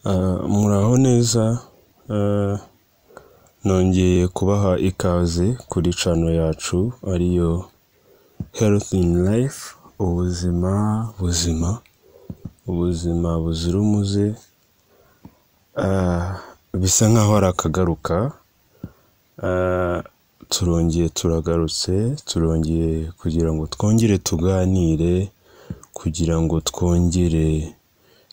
Muraho neza, nongeye kubaha ikaze kuri channel yacu ariyo Health in Life, ubuzima buzima, ubuzima buzira umuze, bisa nkaho ari akagaruka, turongeye turagarutse, turongeye kugira ngo twongere tuganire, kugira ngo twongere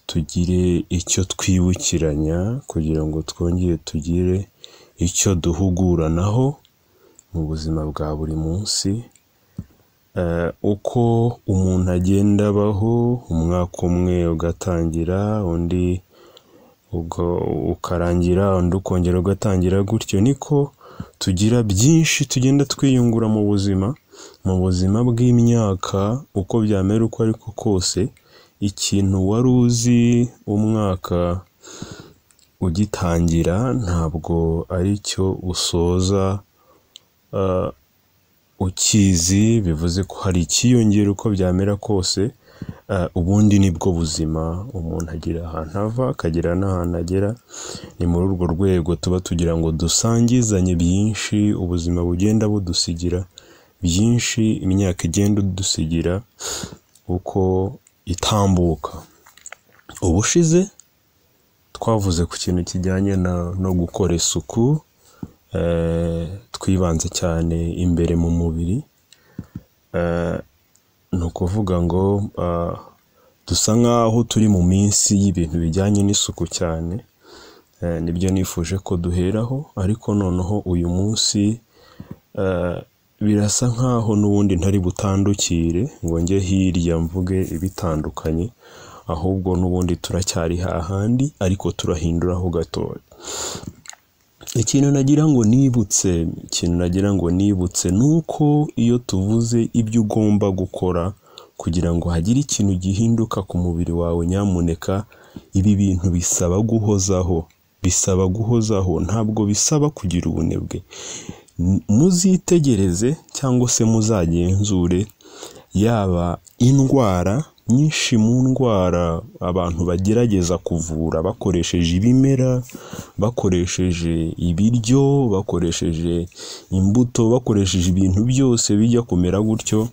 tugire icyo twibukiranya, kugira ngo twongere tugire icyo duhuguranaho mu buzima bwa buri munsi, uko umuntu agenda abaho, umwaka umwe ugatangira, undi ukarangira, undi ukongera ugatangira gutyo, niko tugira byinshi tugenda twiyungura mu buzima, mu buzima bw'imyaka uko byamera uko ariko kose, ikintu wari uzi umwaka ugitangira ntabwo ari cyo usoza ukizi, bivuze ko hari icyiyongera uko byamera kose, ubundi nibwo buzima, umuntu agira ahantu ava akagera n'ahantu agera, ni muri urwo rwego tuba tugira ngo dusangizanye byinshi ubuzima bugenda budusigira, byinshi imyaka igenda idusigira uko itambuka. Ubushize twavuze ku kintu kijyanye no gukora isuku, twibanze cyane imbere mu mubiri, ni ukuvuga ngo dusa nkaho turi mu minsi y'ibintu bijyanye n'isuku cyane, nibyo nifuje ko duheraho, ariko noneho uyu munsi birasa nkaho n'ubundi ntari butandukire ngo njye hirya mvuge ibitandukanye, ahubwo n'ubundi turacyari hahandi ariko turahinduraho gatoya. Ikintu nagira ngo nibutse, ikintu nagira ngo nibutse ni uko iyo tuvuze ibyo ugomba gukora kugira ngo hagire ikintu gihinduka ku mubiri wawe, nyamuneka ibi bintu bisaba guhozaho, bisaba guhozaho, ntabwo bisaba kugira ubunebwe. Muzitegereze cyangwa se muzagenzure, yaba indwara nyinshi mu ndwara abantu bagerageza kuvura bakoresheje ibimera, bakoresheje ibiryo, bakoresheje imbuto, bakoresheje ibintu byose bijya kumera gutyo,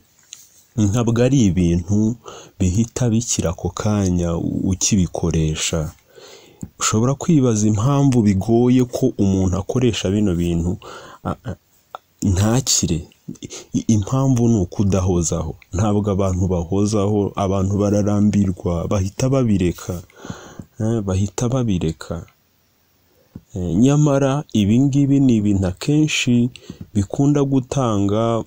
ntabwo ari ibintu bihita bikira ako kanya ukibikoresha. Ushobora kwibaza impamvu bigoye ko umuntu akoresha bino bintu ntakire. Impamvu ni ukudahozaho, ntabwo abantu bahozaho, abantu bararambirwa, bahita babireka, bahita babireka. Nyamara ibi ngibi ni ibintu akenshi bikunda gutanga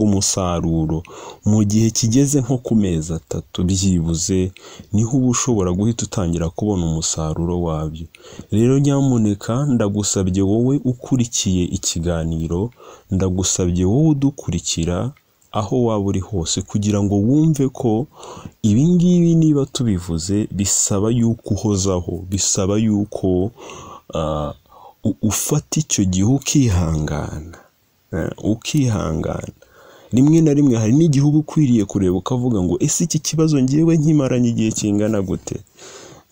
umusaruro mu gihe kigeze nko ku mezi 3 byibuze, niho uba ushobora guhita utangira kubona umusaruro wabyo. Rero nyamuneka ndagusabye wowe ukurikiye ikiganiro, ndagusabye wowe udukurikira aho waba uri hose, kugira ngo wumve ko ibi ngibi niba tubivuze bisaba yuko uhozaho, bisaba yuko ufata icyo gihe ukihangana, ukihangana. Rimwe na rimwe hari n'igihe uba ukwiriye kureba ukavuga ngo ese iki kibazo ngewe nkimaranye igihe kingana gute?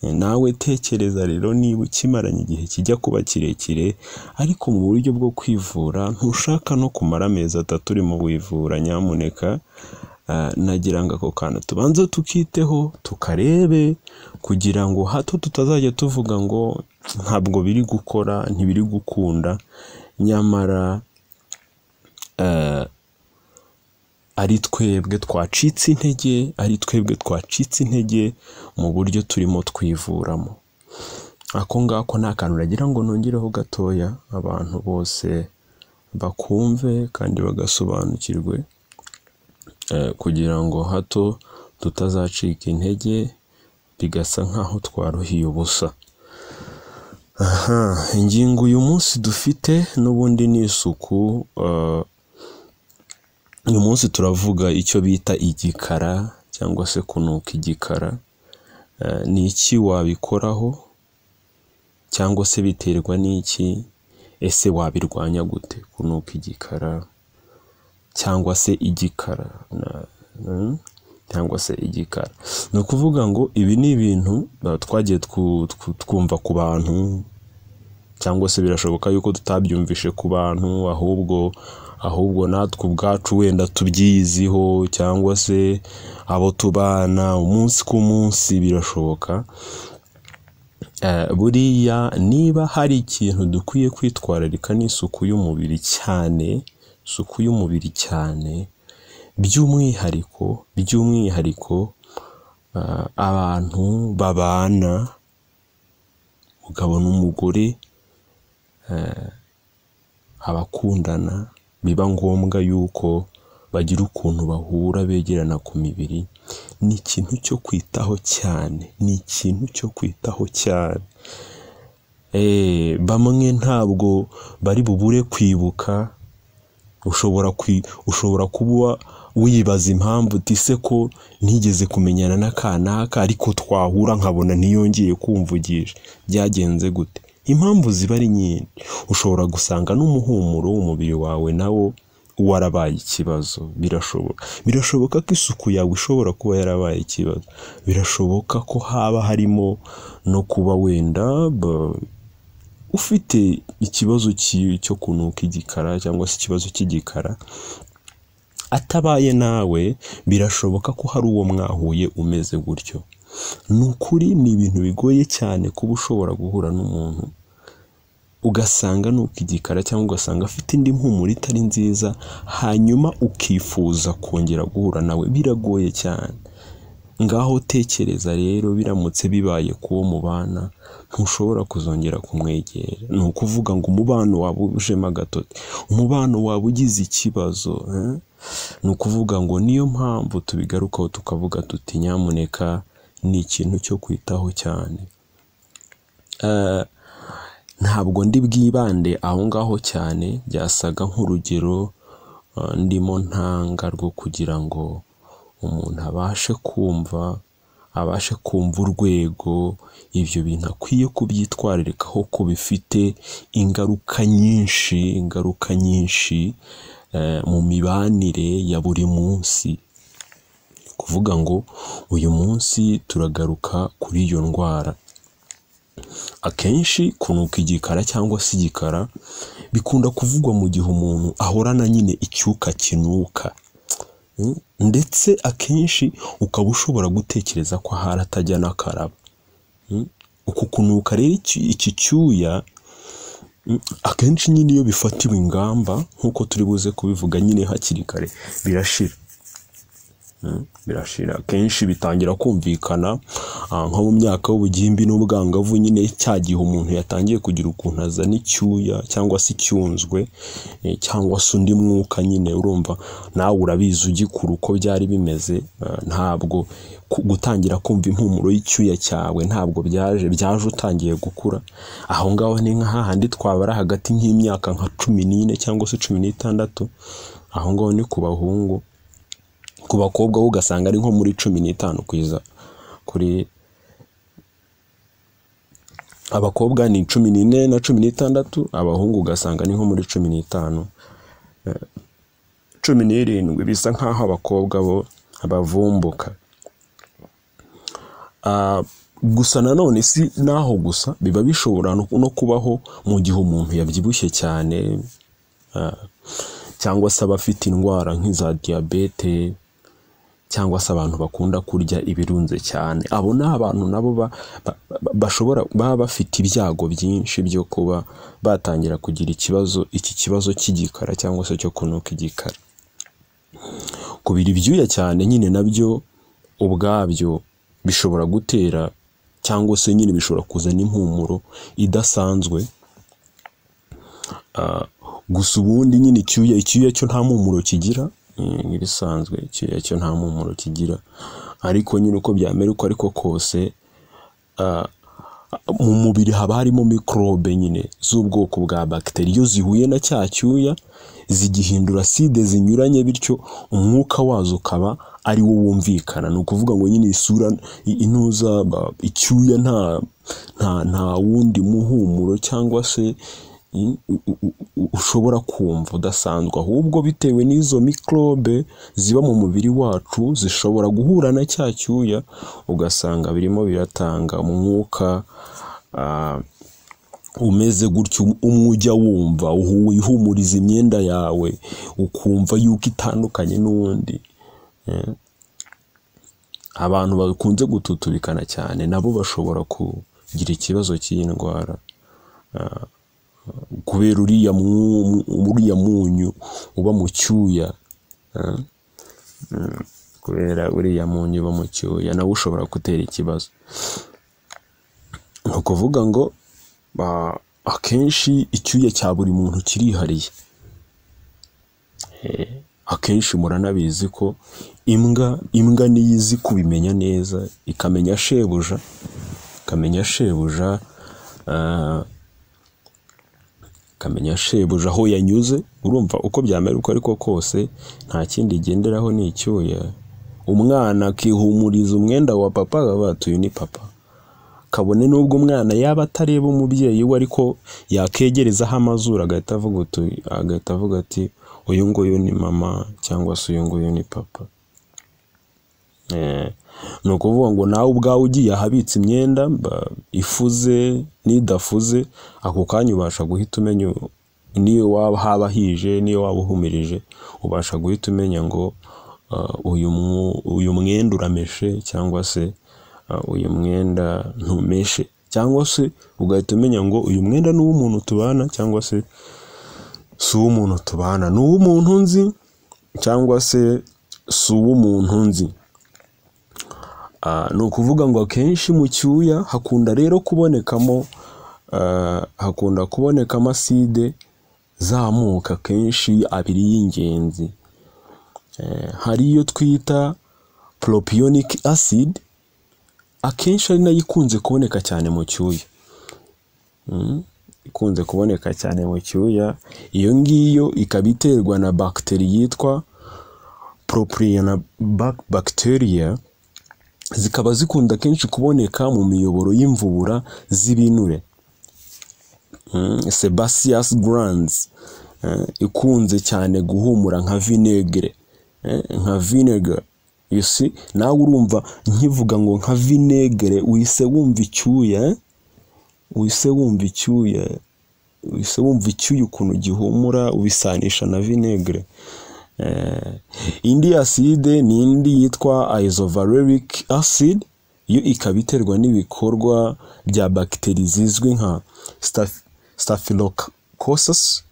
Nawe tekereza rero niba ukimaranye igihe kijya kuba kirekire, ariko mu buryo bwo kwivura ntushaka no kumara amezi 3 urimo wivura, nyamuneka nagira ngo ako kantu tubanze tukiteho, tukarebe, kugira ngo hato tutazajya tuvuga ngo ntabwo biri gukora, ntibiri gukunda, nyamara ari twebwe twacitse intege, ari twebwe twacitse intege mu buryo turimo twivuramo. Ako ngako ni akantu nagira ngo nongereho gatoya, abantu bose bakumve kandi bagasobanukirwe, kugira ngo hato tutazacika intege bigasa nkaho twaruhiye ubusa. Aha, ingingo uyu munsi dufite n'ubundi ni isuku. Uyu munsi turavuga icyo bita igikara cyangwa se kunuka igikara. Ni iki wabikoraho cyangwa se biterwa n'iki? Ese wabirwanya gute kunuka igikara cyangwa se igikara? cyangwa se igikara. Ni ukuvuga ngo ibi ni ibintu twagiye twumva ku bantu, cyangwa se birashoboka yuko tutabyumvishe ku bantu, ahubwo natwe ubwacu wenda tubyiziho, cyangwa se abo tubana umunsi ku munsi, birashoboka. Buriya niba hari ikintu dukwiye kwitwararika ni isuku y'umubiri cyane, isuku y'umubiri cyane, by'umwihariko abantu babana, umugabo n'umugore, abakundana, biba ngombwa yuko bagira ukuntu bahura begerana ku mibiri, ni ikintu cyo kwitaho cyane, ni ikintu cyo kwitaho cyane. Bamwe ntabwo bari bubure kwibuka, ushobora kuba wibaza impamvu uti se ko ntigeze kumenyana na kanaka, ariko twahura nkabona ntiyongeye kumvugisha, byagenze gute? Impamvu ziba ari nyinshi. Ushobora gusanga n'umuhumuro w'umubiri wawe nawo warabaye ikibazo, birashoboka ko isuku yawe ishobora kuba yarabaye ikibazo, birashoboka ko haba harimo no kuba wenda ufite ikibazo cyo kunuka igikara cyangwa se ikibazo cy'igikara, atabaye nawe birashoboka ko hari uwo mwahuye umeze gutyo. Ni ukuri ni ibintu bigoye cyane kuba ushobora guhura n'umuntu ugasanga nuka igikara cyangwa ugasanga afite indi mpumuro itari nziza, hanyuma ukifuza kongera guhura nawe, biragoye cyane. Ngaho tekereza rero biramutse bibaye kuwo mubana, ntushobora kuzongera kumwegera. Ni ukuvuga ngo umubano waba ujemo agatotsi, umubano waba ugize ikibazo. Ni ukuvuga ngo niyo mpamvu tubigarukaho tukavuga tuti nyamuneka ni ikintu cyo kwitaho cyane. Ntabwo ndi bwibande aho ngaho cyane, byasaga nk'urugero ndimo ntanga rwo kugira ngo umuntu abashe kumva urwego ibyo bintu akwiye kubyitwararikaho, ko bifite ingaruka nyinshi mu mibanire ya buri munsi. Kuvuga ngo uyu munsi turagaruka kuri iyo ndwara. Akenshi kunuka igikara cyangwa se igikara bikunda kuvugwa mu gihe umuntu ahorana nyine icyuka kinuka, ndetse akenshi ukaba ushobora gutekereza ko ahari atajya n'akaraba. Uku kunuka rero iki cyuya akenshi nyine iyo bifatiwe ingamba nk'uko turi buze kubivuga nyine hakiri kare birashira. Akenshi bitangira kumvikana nko mu myaka y'ubugimbi n'ubwangavu nyine, cya gihe umuntu yatangiye kugira ukuntu azana icyuya cyangwa se icyunzwe cyangwa se undi mwuka nyine, urumva nawe urabizi ugikura uko byari bimeze. Ntabwo gutangira kumva impumuro y'icyuya cyawe ntabwo byaje utangiye gukura. Aho ngaho ni nka hahandi twabara hagati nk'imyaka nka 14 cyangwa se 16, aho ngaho ni ku bahungu. Ku bakobwa bo ugasanga ari nko muri 15 kugeza kuri abakobwa ni 14 na 16, abahungu ugasanga ni nko muri 15 17, bisa nkaho abakobwa bo bavumbuka. Gusa nanone si naho gusa, biba bishobora no kubaho mu gihe umuntu yabyibushye cyane, cyangwa se abafite indwara nk'iza diyabete, cyangwa se abantu bakunda kurya ibirunze cyane. Abo ni abantu nabo bashobora baba bafite ibyago byinshi byo kuba batangira kugira iki kibazo cy'igikara cyangwa se cyo kunuka igikara. Kubira ibyuya cyane nyine nabyo ubwabyo bishobora gutera cyangwa se nyine bishobora kuzana impumuro idasanzwe. Gusa ubundi nyine icyuya cyo nta mpumuro kigira, nk'ibisanzwe icyuya cyo nta mpumuro kigira, ariko nyine uko byamera uko ariko kose mu mubiri haba harimo mikorobe nyine z'ubwoko bwa bagiteri, iyo zihuye na cya cyuya zigihindura acide zinyuranye, bityo umwuka wazo ukaba ari wo wumvikana. Ni ukuvuga ngo nyine isura intuza icyuya nta wundi muhumuro cyangwa se ushobora kumva udasanzwe, ahubwo bitewe n'izo mikorobe ziba mu mubiri wacu zishobora guhura na cya cyuya, ugasanga birimo biratanga umwuka umeze gutyo, umwe ujya wumva wihumuriza imyenda yawe ukumva yuko itandukanye n'undi. Abantu bakunze gututubikana cyane nabo bashobora kugira ikibazo cy'iyi ndwara kubera uriya munyu uba mu cyuya, kubera uriya munyu uba mu cyuya nawe ushobora gutera ikibazo. Ni ukuvuga ngo akenshi icyuya cya buri muntu kirihariye. Akenshi muranabizi ko imbwa niyo izi kubimenya neza, ikamenya shebuja, ikamenya shebuja aho yanyuze. Urumva uko byamera uko ariko kose nta kindi igenderaho ni icyuya. Umwana akihumuriza umwenda wa papa, bati uyu ni papa, kabone n'ubwo umwana yaba atareba umubyeyi we, ariko yakegerezaho amazuru agahita avuga ati uyu nguyu ni mama, cyangwa se uyu nguyu ni papa. Ni ukuvuga ngo nawe ubwawe ugiye ahabitse imyenda ifuze n'idafuze, ako kanya ubasha guhita umenya, niyo waba haba hije, niyo waba uhumirije, ubasha guhita umenya ngo uyu mwenda urameshe, cyangwa se uyu mwenda ntumeshe, cyangwa se ugahita umenya ngo uyu mwenda ni uw'umuntu tubana, cyangwa se si uw'umuntu tubana, ni uw'umuntu nzi, cyangwa se si uw'umuntu nzi. Ni ukuvuga ngo akenshi mu cyuya hakunda rero kubonekamo acide zamuka akenshi abiri y'ingenzi. Hari iyo twita propionic acid, akenshi ari nayo ikunze kuboneka cyane mu cyuya. Ikunze kuboneka cyane mu cyuya, iyo ngiyo ikaba iterwa na bagiteri yitwa Propionibacteria, zikaba zikunda kenshi kuboneka mu miyoboro y'imvubura z'ibinure, sebaceous glands, ikunze cyane guhumura nka vinegere, nka vinegar. You see, nawe urumva nkivuga ngo nka vinegere uhise wumva icyuya, uhise wumva icyuya ukuntu gihumura, ubisanisha na vinegere. Indi acide ni indi yitwa isovaleric acid, yo ikaba iterwa n'ibikorwa bya bagiteri zizwi nka Staphylococcus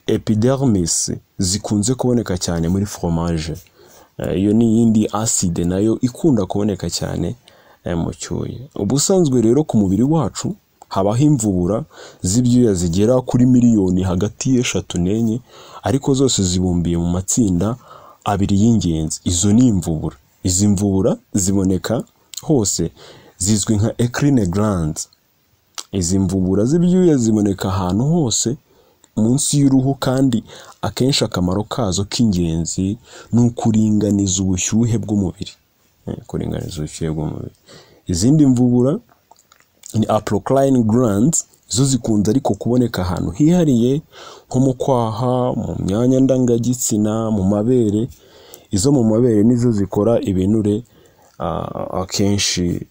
epidermis, zikunze kuboneka cyane muri fromage. Iyo ni iyindi acide nayo ikunda kuboneka cyane mu cyuya. Ubusanzwe rero ku mubiri wacu habaho imvubura z'ibyuya zigera kuri miliyoni hagati y'eshatu n'enye, ariko zose zibumbiye mu matsinda abiri y'ingenzi. Izo ni imvubura. Izi mvubura ziboneka hose, zizwi nka eccrine glands. Izi mvubura z'ibyuya ziboneka ahantu hose munsi y'uruhu, kandi akenshi akamaro kazo k'ingenzi ni ukuringaniza ubushyuhe bw'umubiri. Kuringaniza ubushyuhe bw'umubiri. Izindi mvubura ni apocrine glands, zo zikunze ariko kuboneka ahantu hihariye nko mu kwaha, mu myanya ndangagitsina, mu mabere. Izo mu mabere nizo zikora ibinure akenshi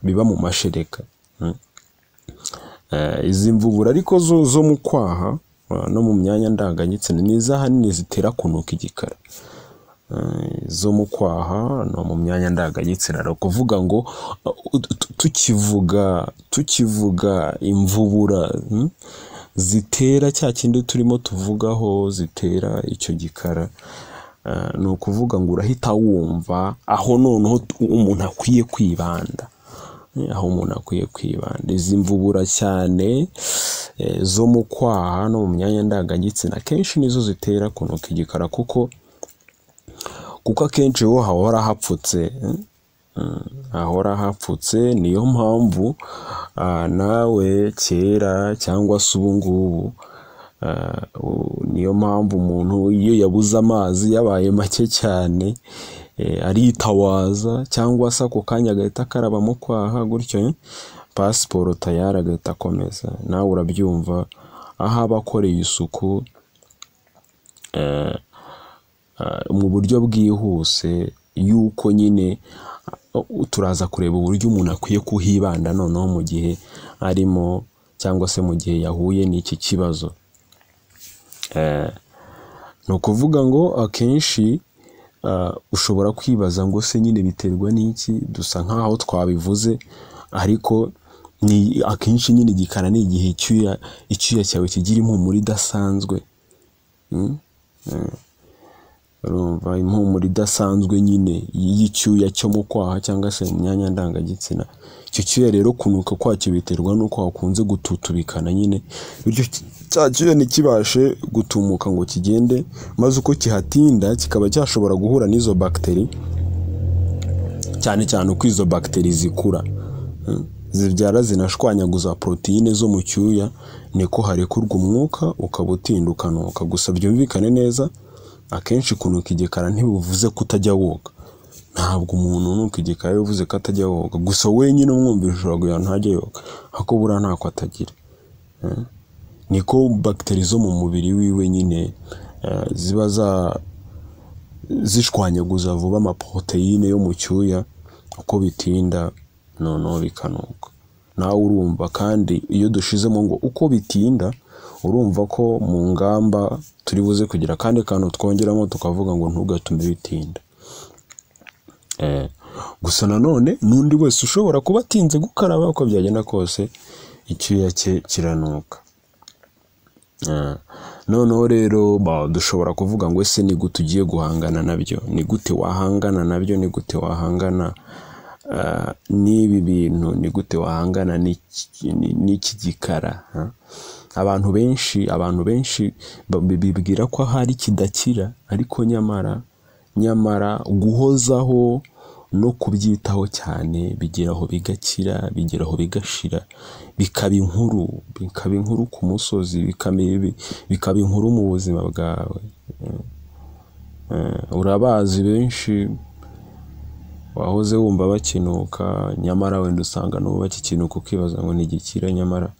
biba mu mashereka. Izi mvubura ariko zo mu kwaha no mu myanya ndangagitsina ni ahanini zitera kunuka igikara. Zo mu kwaha no mu myanya ndangagitsina, ni ukuvuga ngo tukivuga imvubura zitera cya kindi turimo tuvugaho, zitera icyo gikara, ni ukuvuga ngo urahita wumva aho noneho umuntu akwiye kwibanda, aho umuntu akwiye kwibanda. Izi mvubura cyane zo mu kwaha no mu myanya ndangagitsina akenshi nizo zitera kunuka igikara, kuko akenshi ho hahora hapfutse, hahora hapfutse. Niyo mpamvu nawe kera cyangwa se ubu ngubu, niyo mpamvu umuntu iyo yabuze amazi yabaye make cyane aritawaza, cyangwa se ako kanya agahita akaraba mu kwaha gutyo. Pasiporo tayari agahita akomeza. Nawe urabyumva, aho aba akoreye isuku mu buryo bwihuse, yuko nyine turaza kureba uburyo umuntu akwiye kuhibanda noneho mu gihe arimo cyangwa se mu gihe yahuye n'iki kibazo. Ni ukuvuga ngo akenshi ushobora kwibaza ngo se nyine biterwa n'iki, dusa nk'aho twabivuze, ariko ni akenshi nyine igikara ni igihe icyuya cyawe kigira impumuro idasanzwe. Urumva impumuro idasanzwe nyine y'icyuya cyo mu kwaha cyangwa se mu myanya ndangagitsina. Icyo cyuya rero kunuka kwacyo biterwa n'uko hakunze gututubikana nyine, bityo cya cyuya ntikibashe gutumuka ngo kigende, maze uko kihatinda kikaba cyashobora guhura n'izo bagiteri, cyane cyane uko izo bagiteri zikura zibyara zinashwanyaguza poroteyine zo mu cyuya, niko harekurwa umwuka ukaba utinda ukanuka. Gusa byumvikane neza, akenshi kunuka igikara ntibivuze ko utajya woga. Ntabwo umuntu unuka igikara bivuze ko atajya woga, gusa wenyine umwumvira ushobora kugira ngo ntajya yoga, ariko buriya ntako atagira. Niko bagiteri zo mu mubiri wiwe nyine ziba zishwanyaguza vuba amaporoteyine yo mu cyuya, uko bitinda noneho bikanuka. Nawe urumva kandi iyo dushizemo ngo uko bitinda, urumva ko mu ngamba turi buze kugira akandi kantu twongeramo tukavuga ngo ntugatume bitinda. Gusa nanone n'undi wese ushobora kuba atinze gukaraba, uko byagenda kose icyuya cye kiranuka. Noneho rero dushobora kuvuga ngo ese ni gute ugiye guhangana nabyo, ni gute wahangana nabyo, ni gute wahangana n'ibi bintu, ni gute wahangana n'iki gikara. Abantu benshi bibwira ko ahari kidakira, ariko nyamara guhozaho no kubyitaho cyane bigeraho bigakira, bigeraho bigashira, bikaba inkuru ku musozi, bikaba inkuru mu buzima bwawe. Urabazi benshi wahoze wumva bakinuka, nyamara wenda usanga n'ubu bakikinuka, ukibaza ngo ntigikira, nyamara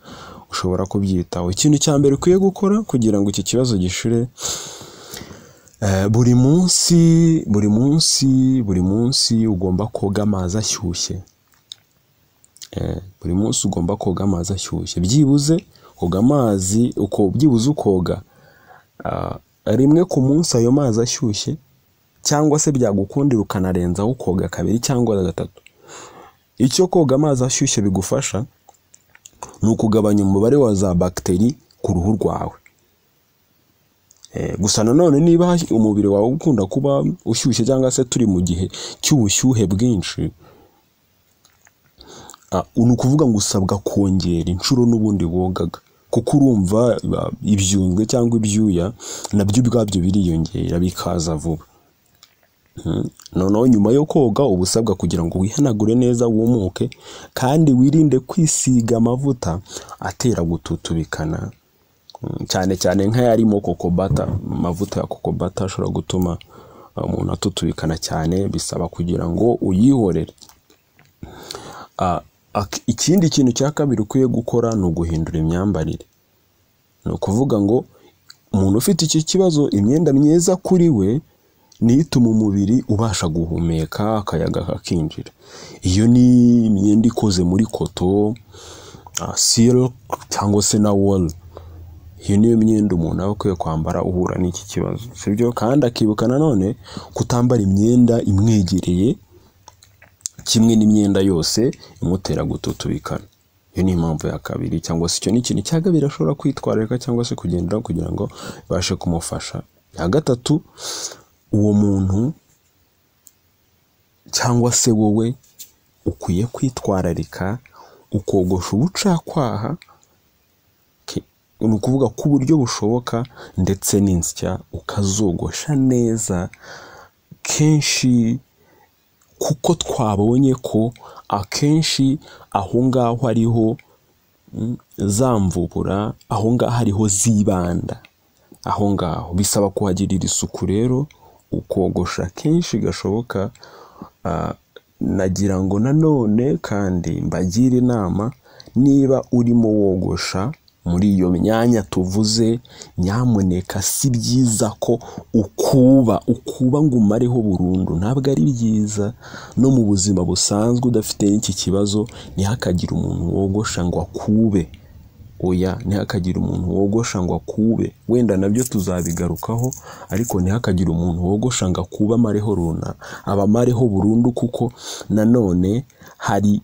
ushobora kubyitaho. Ikintu cya mbere ukwiye gukora kugira ngo iki kibazo gishire, buri munsi ugomba koga amazi ashyushye. Buri munsi ugomba koga amazi ashyushye, byibuze koga amazi uko byibuze ukoga rimwe ku munsi ayo mazi ashyushye, cyangwa se byagukundira ukanarenzaho ukoga kabiri cyangwa gatatu. Icyo koga amazi ashyushye bigufasha ni ukugabanya umubare wa za bagiteri ku ruhu rwawe. Gusa nanone niba umubiri wawe ukunda kuba ushyushye cyangwa se turi mu gihe cy'ubushyuhe bwinshi, ni ukuvuga ngo usabwa kongera inshuro n'ubundi wogaga, kuko urumva ibyunzwe cyangwa ibyuya nabyo ubwabyo biriyongera bikaza vuba. Noneho nyuma yo koga uba usabwa kugira ngo wihanagure neza, wumuke, kandi wirinde kwisiga amavuta atera gututubikana, cyane cyane nk'ayarimo kokobata. Amavuta ya kokobata ashobora gutuma umuntu atutubikana cyane, bisaba kugira ngo uyihorere. Ikindi kintu cya kabiri ukwiye gukora ni uguhindura imyambarire. Ni ukuvuga ngo umuntu ufite iki kibazo, imyenda myiza kuri we ni ituma umubiri ubasha guhumeka, akayaga kakinjira. Iyo ni imyenda ikoze muri koto, silk cyangwa se na wool. Iyo niyo myenda umuntu aba akwiye kwambara uhura n'iki kibazo, sibyo? Kandi akibuka nanone kutambara imyenda imwegereye, kimwe n'imyenda yose imutera gututubikana. Iyo ni impamvu ya kabiri, cyangwa se icyo ni ikintu cya kabiri ashobora kwitwararika cyangwa se kugenderaho kugira ngo ibashe kumufasha. Ya gatatu, uwo muntu cyangwa se wowe ukwiye kwitwararika ukogosha ubucakwaha, ni ukuvuga ku buryo bushoboka, ndetse n'insya ukazogosha neza kenshi, kuko twabonye ko akenshi aho ngaho ariho za mvubura, aho ngaho ariho zibanda. Aho ngaho bisaba kuhagirira isuku rero, ukogosha kenshi gashoboka. Nagira ngo nanone kandi mbagire inama Niba urimo wogosha muri iyo myanya tuvuze, nyamuneka si byiza ko ukuba ngo umareho burundu, ntabwo ari byiza. No mu buzima busanzwe udafite n'iki kibazo, ntihakagire umuntu wogosha ngo akube. Oya, ntihakagire umuntu wogosha ngo akube, wenda nabyo tuzabigarukaho, ariko ntihakagire umuntu wogosha ngo akube amareho abamareho burundu, kuko nanone hari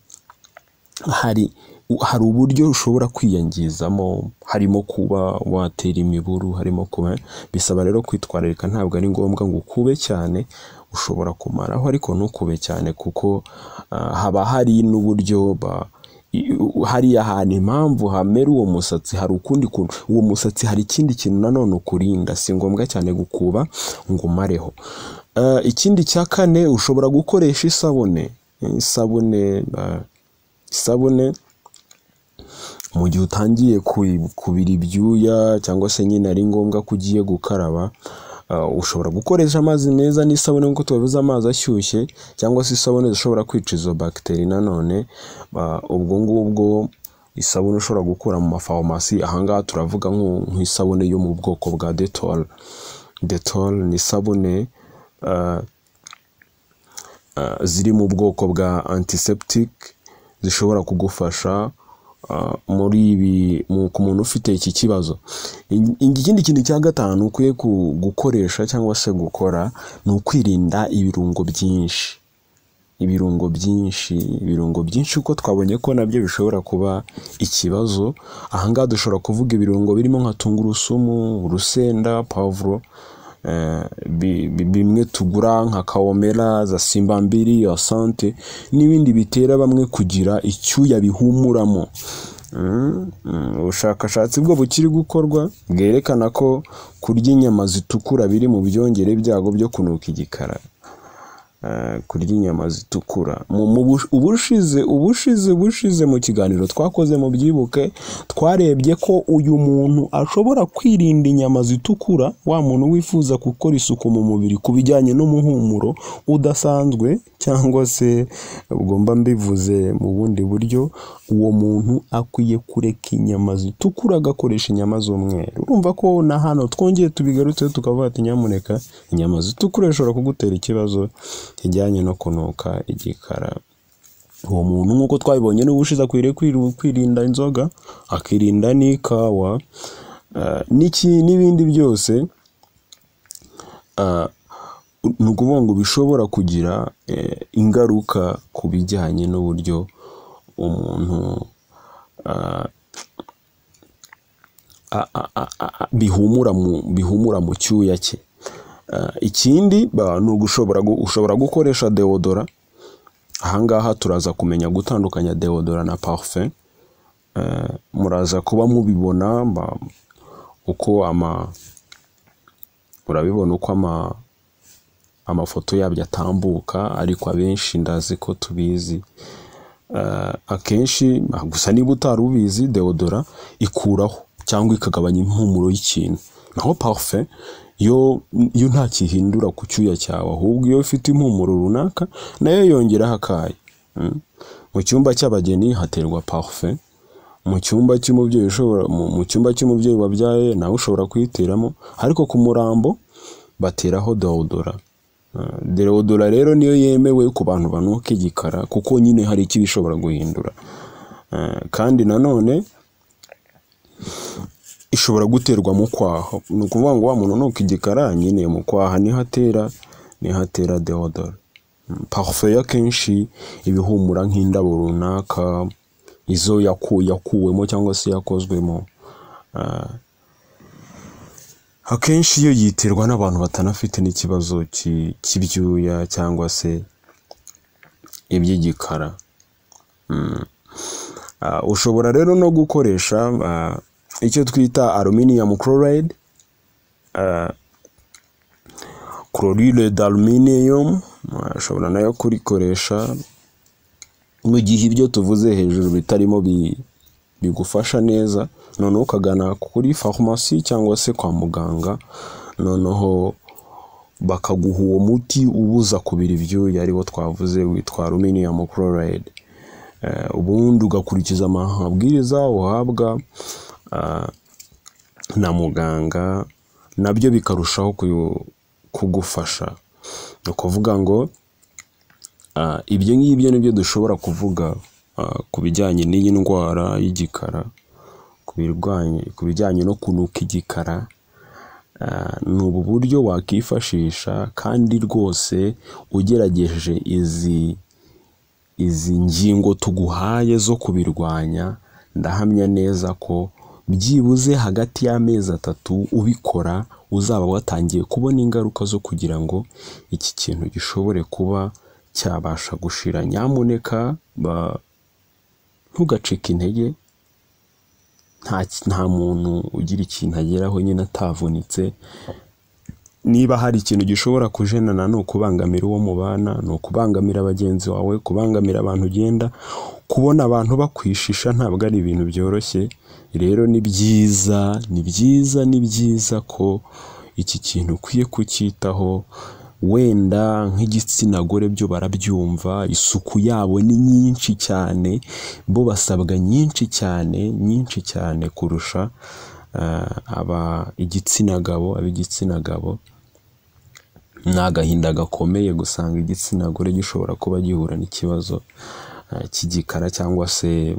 uburyo ushobora kwiyangizamo, harimo kuba watera imiburu, harimo kuba bisaba rero kwitwararika. Ntabwo ari ngombwa ngo ukube cyane, ushobora kumaraho ariko ntukube cyane, kuko haba hari n'uburyo hariya hantu impamvu hamera uwo musatsi, hari ukundi kuntu uwo musatsi hari ikindi kintu nanone ukurinda. Si ngombwa cyane gukuba ngo umareho. Ikindi cya kane, ushobora gukoresha isabune. Isabune mu gihe utangiye kubira ibyuya, cyangwa se nyine ari ngombwa ko ugiye gukaraba, ushobora gukoresha amazi meza n'isabune, nk'uko tubavuze amazi ashyushye, cyangwa se isabune zishobora kwica izo bagiteri nanone. Ubwo ngubwo isabune ushobora gukura mu mafarumasi, ahangaha turavuga nk'isabune yo mu bwoko bwa Dettol. Dettol ni isabune ziri mu bwoko bwa antiseptic, zishobora kugufasha muri ibi ku muntu ufite iki kibazo. Ikindi kintu cya gatanu ukwiye gukoresha cyangwa se gukora ni ukwirinda ibirungo byinshi. Ibirungo byinshi kuko twabonye ko nabyo bishobora kuba ikibazo. Ahangaha dushobora kuvuga ibirungo birimo nka tungurusumu, urusenda, pavuro, bimwe tugura nka kawomera, za simbambiri, asante n'ibindi bitera bamwe kugira icyuya bihumuramo. Ubushakashatsi bwo bukiri gukorwa bwerekana ko kurya inyama zitukura biri mu byongera ibyago byo kunuka igikara. Kurya inyama zitukura ubushize mu kiganiro twakoze mu byibuke, twarebye ko uyu muntu ashobora kwirinda inyama zitukura, wa muntu wifuza gukora isuku mu mubiri ku bijyanye n'umuhumuro udasanzwe, cyangwa se ugomba mbivuze mu bundi buryo, uwo muntu akwiye kureka inyama zitukura agakoresha inyama z'umweru. Urumva ko na hano twongeye tubigarutse tukavuga ati nyamuneka inyama zitukura zishobora kugutera ikibazo kijyanye no kunuka igikara. Uwo muntu nk'uko twabibonye n'ubushize akwiriye kwirinda inzoga, akirinda n'ikawa, n'ibindi byose. Ni ukuvuga ngo bishobora kugira ingaruka ku bijyanye n'uburyo umuntu bihumura mu cyuya cye. Ikindi ni ushobora gukoresha deodora. Ahangaha turaza kumenya gutandukanya deodora na parfum. Muraza kuba mubibona uko urabibona uko amafoto yabyo atambuka, ariko abenshi ndazi ko tubizi. Akenshi gusa niba utari ubizi, deodora ikuraho cyangwa ikagabanya impumuro y'ikintu, naho parfum yo nta kihindura ku cyuya cyawe, ahubwo iyo ufite impumuro runaka nayo yongeraho akayo. Mu cyumba cy'abageni haterwa parfum, mu cyumba cy'umubyeyi ushobora mu cyumba cy'umubyeyi wabyaye nawe ushobora kuyiteramo, ariko ku murambo bateraho deodora. Deodora rero niyo yemewe ku bantu banuka igikara, kuko nyine hari icyo bishobora guhindura. Kandi nanone ishobora guterwa mu kwaha, ni ukuvuga ngo wa muntu unuka igikara nyine mu kwaha niho atera deodora. Parfum yo akenshi ibihumura nk'indabo runaka, izo yakuwemo cyangwa se yakozwemo. Akenshi iyo yiterwa n'abantu batanafite n'ikibazo cy'ibyuya cyangwa se iby'igikara. Ushobora rero no gukoresha icyo twita aluminium chloride, chlorure d'aluminium, ushobora nayo kurikoresha mu gihe ibyo tuvuze hejuru bitarimo bigufasha neza, noneho ukagana kuri farumasi cyangwa se kwa muganga, noneho bakaguha uwo muti ubuza kubira ibyuya ariwo twavuze witwa aluminium chloride. Ubundi ugakurikiza amabwiriza uhabwa na muganga, nabyo bikarushaho kugufasha. Ni ukuvuga ngo ibyo ngibyo nibyo dushobora kuvuga ku bijyanye n'iyi ndwara y'igikara, ku bijyanye no kunuka igikara. Ni ubu buryo wakifashisha, kandi rwose ugerageje izi ngingo tuguhaye zo kubirwanya, ndahamya neza ko byibuze hagati y'amezi 3 ubikora uzaba watangiye kubona ingaruka zo kugira ngo iki kintu gishobore kuba cyabasha gushira. Nyamuneka ntugacike intege, nta muntu ugira ikintu ageraho nyine atavunitse. Niba hari ikintu gishobora kujenana, ni ukubangamira uwo mubana, ni ukubangamira bagenzi bawe, kubangamira abantu ugenda, kubona abantu bakwishisha ntabwo ari ibintu byoroshye. Rero ni byiza, ni byiza, ni byiza ko iki kintu ukwiye kucyitaho. Wenda nk'igitsina gore byo barabyumva, isuku yabo ni nyinshi cyane, bo basabwa nyinshi cyane, nyinshi cyane kurusha aba igitsina gabo. Ab'igitsina gabo ni agahinda gakomeye gusanga igitsina gore gishobora kuba gihura n'ikibazo cy'igikara cyangwa se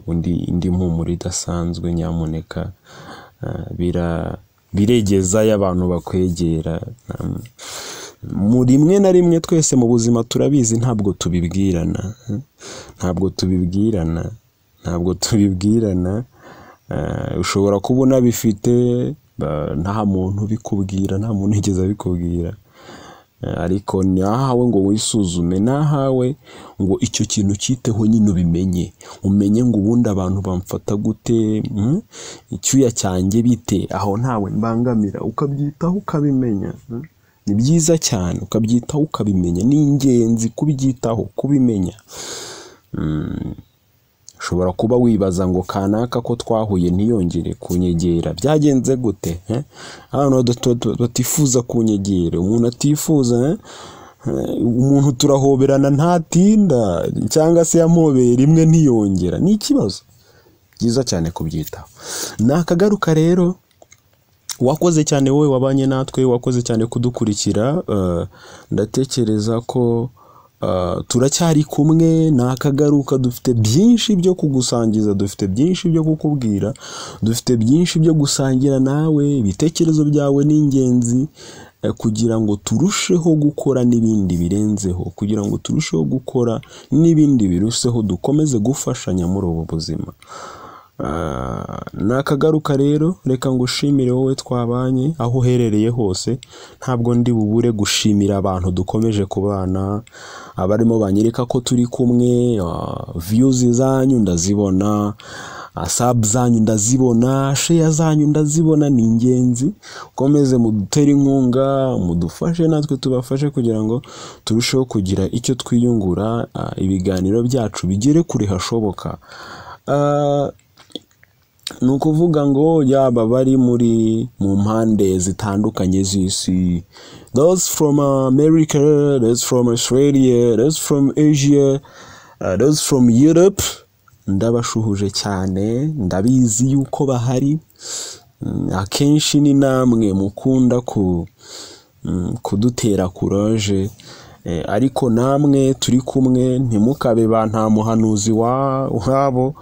indi mpumuro idasanzwe. Nyamuneka biregezayo abantu bakwegera. Mu rimwe na rimwe twese mu buzima turabizi, ntabwo tubibwirana, ntabwo tubibwirana, ntabwo tubibwirana. Ushobora kuba unabifite nta muntu ubikubwira, nta muntu wigeze abikubwira, ariko nahawe ngo wisuzume, nahawe ngo icyo kintu cyiteho nyine, ubimenye, umenye ngo ubundi abantu bamfata gute, icyuya cyanjye bite, aho ntawe mbangamira, ukabyitaho ukabimenya. Ni byiza cyane ukabyitaho ukabimenya, ni ingenzi kubyitaho kubimenya. Ushobora kuba wibaza ngo kanaka ko twahuye ntiyongere kunyegera, byagenze gute? Abantu batifuza kunyegera, umuntu atifuza, umuntu turahoberana ntatinda, cyangwa se yamobeye rimwe ntiyongera, ni ikibazo. Byiza cyane kubyitaho. Nakagaruka rero, wakoze cyane wowe wabanye natwe, wakoze cyane kudukurikira. Ndatekereza ko turacyari kumwe, nakagaruka, dufite byinshi byo kugusangiza, dufite byinshi byo kukubwira, dufite byinshi byo gusangira nawe. Ibitekerezo byawe ni ingenzi kugira ngo turusheho gukora n'ibindi birenzeho, kugira ngo turusheho gukora n'ibindi biruseho, dukomeze gufashanya muri ubu buzima. Nakagaruka rero, reka ngushimire wowe twabanye aho uherereye hose. Ntabwo ndi bubure gushimira abantu dukomeje kubana, abarimo banyereka ko turi kumwe. Views zanyu ndazibona, sub zanyu ndazibona, share zanyu ndazibona, ni ingenzi. Komeze mudutere inkunga, mudufashe natwe tubafashe kugira ngo turusheho kugira icyo twiyungura, ibiganiro byacu bigere kure hashoboka. Ni ukuvuga ngo yaba bari muri mu mpande zitandukanye z'isi, those from America, those from Australia, those from Asia, those from Europe, ndabashuhuje cyane, ndabizi yuko bahari. Akenshi ni namwe mukunda kudutera courage, ariko namwe turi kumwe, ntimukabe ba nta muhanuzi wabo,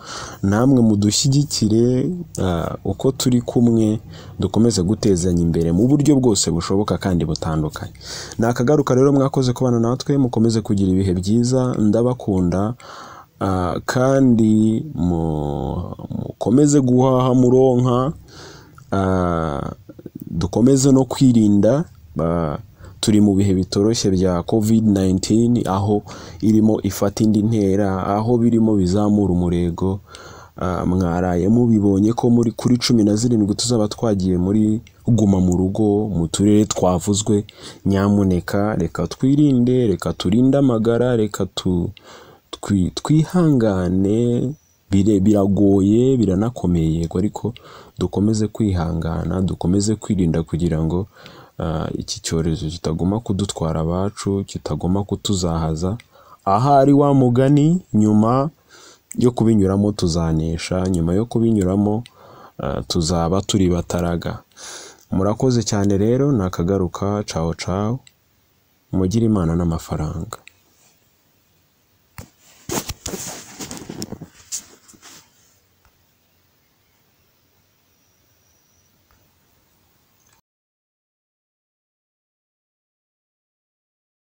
namwe mudushyigikire uko turi kumwe, dukomeze gutezanya imbere mu buryo bwose bushoboka kandi butandukanye. Nakagaruka rero, mwakoze kubana natwe, mukomeze kugira ibihe byiza, ndabakunda, kandi mukomeze guhaha muronka, dukomeze no kwirinda. Turi mu bihe bitoroshye bya COVID-19, aho irimo ifata indi ntera, aho birimo bizamura umurego. Mwaraye mubibonye ko muri kuri 17 tuzaba twagiye muri guma mu rugo mu turere twavuzwe. Nyamuneka reka twirinde, reka turinde amagara, reka twihangane. Biragoye, biranakomeye yego, ariko dukomeze kwihangana, dukomeze kwirinda kugira ngo iki cyorezo kitaguma kudutwara abacu, kitaguma kutuzahaza. Ahari wa mugani nyuma yo kubinyuramo tuzanesha, nyuma yo kubinyuramo tuzaba turi bataraga. Murakoze cyane rero, nakagaruka, cawo cawo, mugire Imana n'amafaranga.